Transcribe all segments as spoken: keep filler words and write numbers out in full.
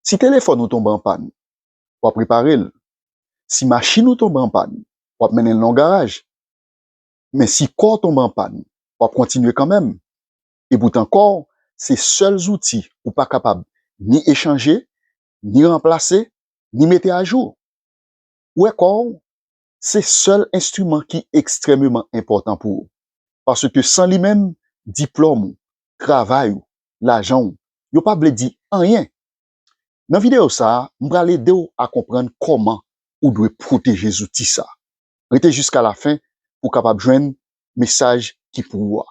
Si telefòn ou tonbe an pàn, w ap repare l. Si machin ou tonbe an pàn, w ap mennen l nan yon garaj. Men si kò w tonbe an pàn, w ap kontinye kanmenm. Epoutan, kò w se sèl zouti ou pa kapab ni echanje, ni ranplase, ni mete ajou. Ou wè, kò w se sèl enstriman ki ekstrèmeman enpòtan pou ou. Paske san li menm, diplòm ou, travay ou, lajan w, yo p ap vle di anyen. Nan videyo sa a, m pral ede w a konprann kòman ou dwe pwoteje zouti sa a. Rete jiska lafen pou w kapab jwenn mesaj ki pou ou a.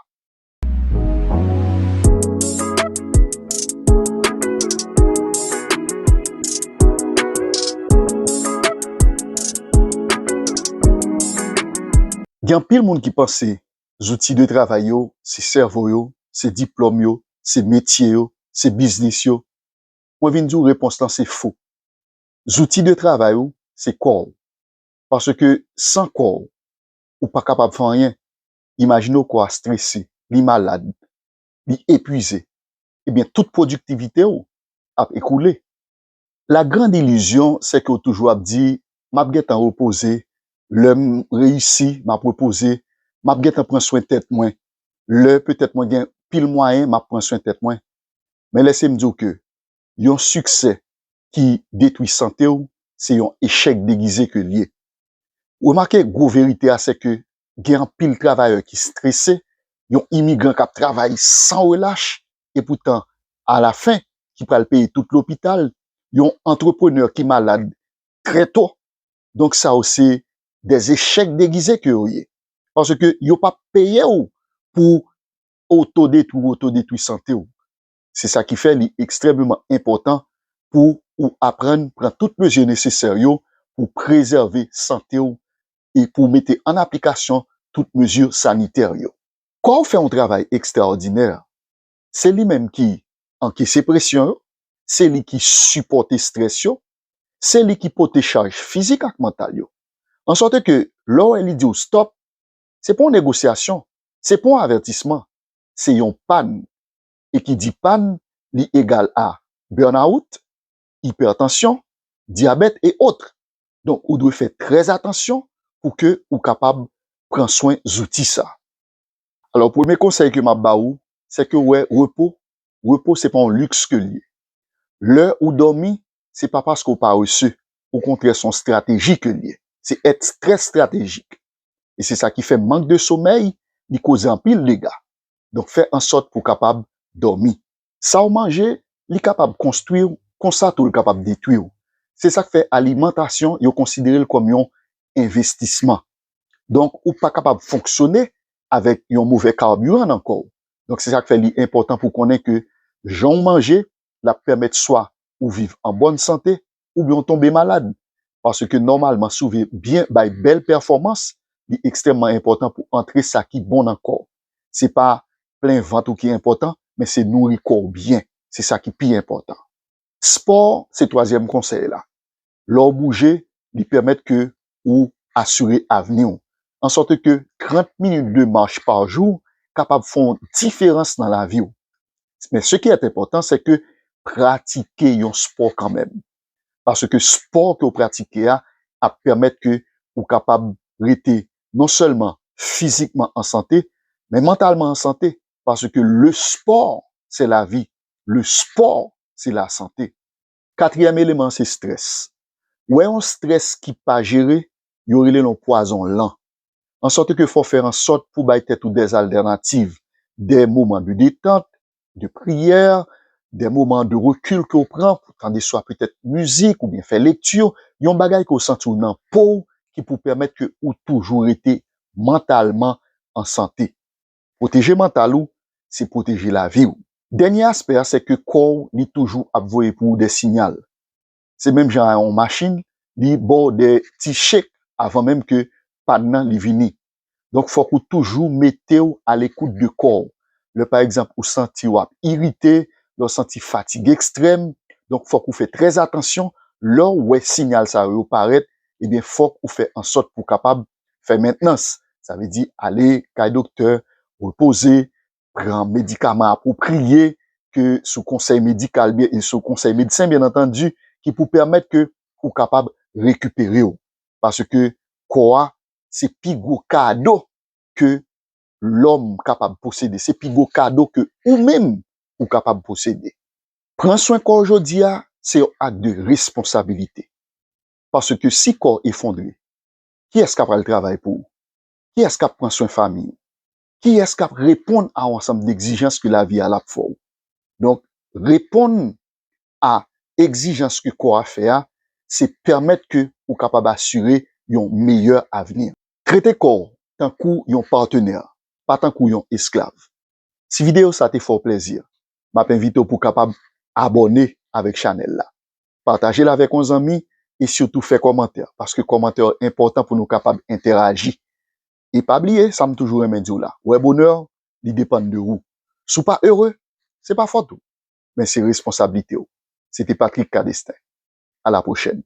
Gen anpil moun ki panse zouti de travay yo se sèvo yo, se diplòm yo, se metye yo, se biznis yo. Mwen vin di w repons lan se fo. Zouti de travay ou se kò w. Paske san kò w, ou pa kapab fè anyen. Imajine w kò a strese, li malad, li epwize. Ebyen, tout pwodiktivite w ap ekoule. La grande illusion, se ke w toujou ap di, "M ap gentan repoze, lè m reyisi, m ap repoze, m ap gentan pran swen tèt mwen, lè petèt mwen gen pil mwayen, m ap pran swen tèt mwen." Men lese m di w ke yon siksè ki detwi sante w, se yon echèk degize ke l ye. Remake gwo verite a, se ke gen anpil travayè ki strese, yon imigran k ap travay san relach, epoutan, alafen, ki pral peye tout lopital, yon antreprenè ki malad trè to. Donk, sa yo se de echèk degize ke yo ye. Paske yo p ap peye w pou otodetwi w, otodetwi sante w. Se sa ki fè li ekstrèmeman enpòtan pou ou aprann pran tout mezi nesesè yo pou prezève sante w e pou mete an aplikasyon tout mezi sanitè yo. Kò w fè yon travay ekstraòdinè. Se li menm ki ankese presyon yo, se li ki sipòte estrès yo, se li ki pote chaj fizik ak mantal yo. Ansòt ke lè w wè li di w stòp, se pa yon negosyasyon, se pa yon avètisman, se yon pàn. E ki di pàn, li egal a burn-out, ipètansyon, dyabèt e otre. Donk, ou dwe fè trè atansyon pou ke ou kapab pran swen zouti sa. Alò, premye konsèy ke m ap ba ou, se ke w wè repo, repo se pa yon liks ke l ye. Lè ou dòmi, se pa paske w parese, okontrè, se yon estrateji ke l ye. Se èt trè estratejik. E se sa ki fè mank de somèy, li koze anpil dega. Donk, fè ansòt pou w kapab dòmi. Sa w manje, li kapab konstwi w, konsa tou l kapab detwi w. Se sa k fè alimantasyon, yo konsidere l kòm yon envestisman. Donk, ou pa kapab fonksyone avèk yon movè kabiran nan kò w. Donk, se sa k fè li enpòtan pou w konnen ke jan w manje, l ap pèmèt swa ou viv an bòn sante, oubyen w tonbe malad. Paske nòmalman, si w vle byen bay bèl pèfòmans, li ekstrèmman enpòtan pou antre sa ki bon nan kò w. Se pa plen vant ou ki enpòtan, men se nouri kò w byen. Se sa ki pi enpòtan. Spò, se twazyèm konsèy la. Lè w bouje, li pèmèt ke ou asire avni w. Ansòt ke trant minit de mach pa jou kapab fè yon diferans nan lavi w. Men se ki enpòtan, se ke pratike yon spò kanmenm. Paske spò ke w pratike a ap pèmèt ke ou kapab rete non sèlman fizikman an sante, men mantalman an sante. Paske le sport, c'est la vie. Le sport, c'est la santé. Katriyèm eleman, se strès. Wè yon strès ki pa jere, yo rele l yon pwazon lan. Ansòt ke fò w fè ansòt pou bay tèt ou dè altènativ, dè moman de detant, de priyè, dè moman de rekil ke w pran pou tande swa petèt mizik oubyen fè lekti, yon bagay ke w santi w nan po w ki pou pèmèt ke ou toujou rete mantalman an sante. Pwoteje mantal ou, se pwoteje lavi w. Dènye aspè a, se ke kò w, li toujou ap voye pou ou dè sinyal. Se menm jan a yon machin, li ba w dè ti chek avan menm ke pàn nan li vini. Donk, fòk ou toujou mete w alekout de kò w. Lè, pa egzanp, ou santi w ap irite, lè w santi fatig ekstrèm, donk, fòk ou fè trè atansyon. Lè w wè sinyal sa yo parèt, ebyen, fòk ou fè ansòt pou w kapab fè mentnans. Sa vle di ale kay doktè, repoze, pran medikaman apwopriye, ke sou konsèy medikal, byen, e sou konsèy medsen, byen antandi, ki pou pèmèt ke ou kapab rekipere w. Paske kò a, se pi gwo kado ke lòm kapab posede. Se pi gwo kado ke ou menm ou kapab posede. Pran swen kò w jodi a, se yon ak de responsabilite. Paske si kò efondre, kiyès k ap al travay pou ou? Kiyès k ap pran swen fanmi w? Kiyès k ap reponn a yon ansanm degzijans ke lavi a l ap fè w? Donk, reponn a egzijans ke kò a fè a, se pèmèt ke ou kapab asire yon meyè avni. Trete kò w tankou yon patenè, pa tankou yon esklav. Si videyo sa te fè w plèzi, m ap envite w pou w kapab abòne avèk chanèl la. Pataje l avèk yon zanmi e sitou fè kòmantè, paske kòmantè yo enpòtan pou nou kapab entèraji. E pa bliye, sa m toujou renmen di w la, wè bonè, li depann de ou. Si w pa ere, se pa fòt ou, men se responsablite w. Se te Patrick Cadestin. A la pwochèn.